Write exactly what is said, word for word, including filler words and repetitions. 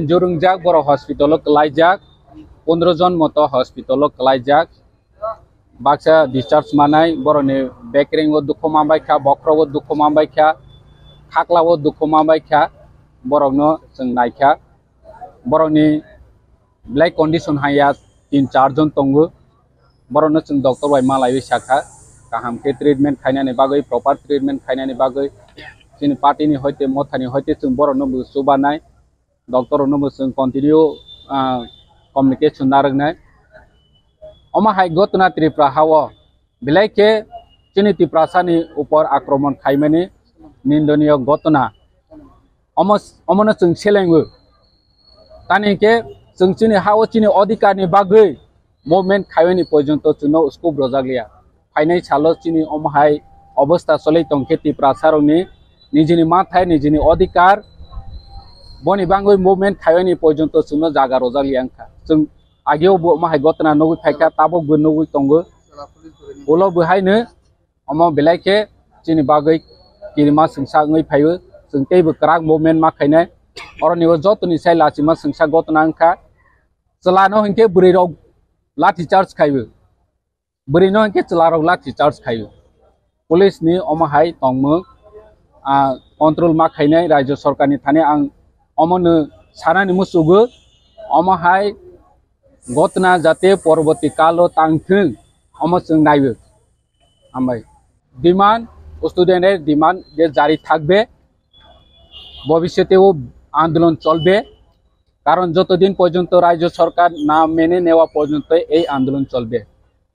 Jurungjak borok hospital o kwlaijak, pondro jon moto hospital o kwlaijak. Baksa discharge manai, borokni bekrengo dukhu manbaikha, bokhrogo dukhu manbaikha, khaklao dukhu manbaikha, borokno chwng naikha. Borokni belai condition haiya tin char jon tongo. Borokno chwng doctor bai malaiwi sakha, kaham khe treatment khainani bagwi, proper treatment khainani bagwi. Chini party ni hoite, motha ni hoite chwng borokno bo chubanai, doctor rokno bo chwng continue, ah, communication narwknai. Omo hai gotna Tripura hao belai khe chini Tiprasa ni upor akromon khaimani nindoniyo gotna. Omo, omono chwng selengo. Tani hwnkhe chwng chini hao chini odhikar ni bagwi movement khaiwini porjonto chwngno scope rwjakliya. Phainai salo chini omo hai obostha choli tongkhe Tiprasa rokni nijini mathai nijini odhikar boni bagwi movement khaiwini porjonto chwngno jaga rwjakliya wngkha. Chwng ageo bo omo hai gotna nugwi phaikha, tabok bo nugwi tongo. Ulo bo haino omo belai khe chini bagwi kirima swngsa wngwi phaio. Chwng teibo kwrak movement ma khainai. Oroni o jotoni sai lachima swngsa gotna wngkha. Chwla no hinkhe bwrwi rok lathi charge khaio. Bwrwi no hinkhe chwla rok lathi charge khaio. Police ni omo hai tongmung, ah, control ma khainai rajyo sarkar ni thani ang omo no sanani musugo. Omo hai gotna jate porborti kalo tangthwng, omo chwng naiyo. Hambai. Demand, student er demand je jari thakbe, ভবিষ্যতেও আন্দোলন চলবে, কারণ যতদিন পর্যন্ত রাজ্য সরকার না মেনে নেওয়া পর্যন্ত এই আন্দোলন চলবে।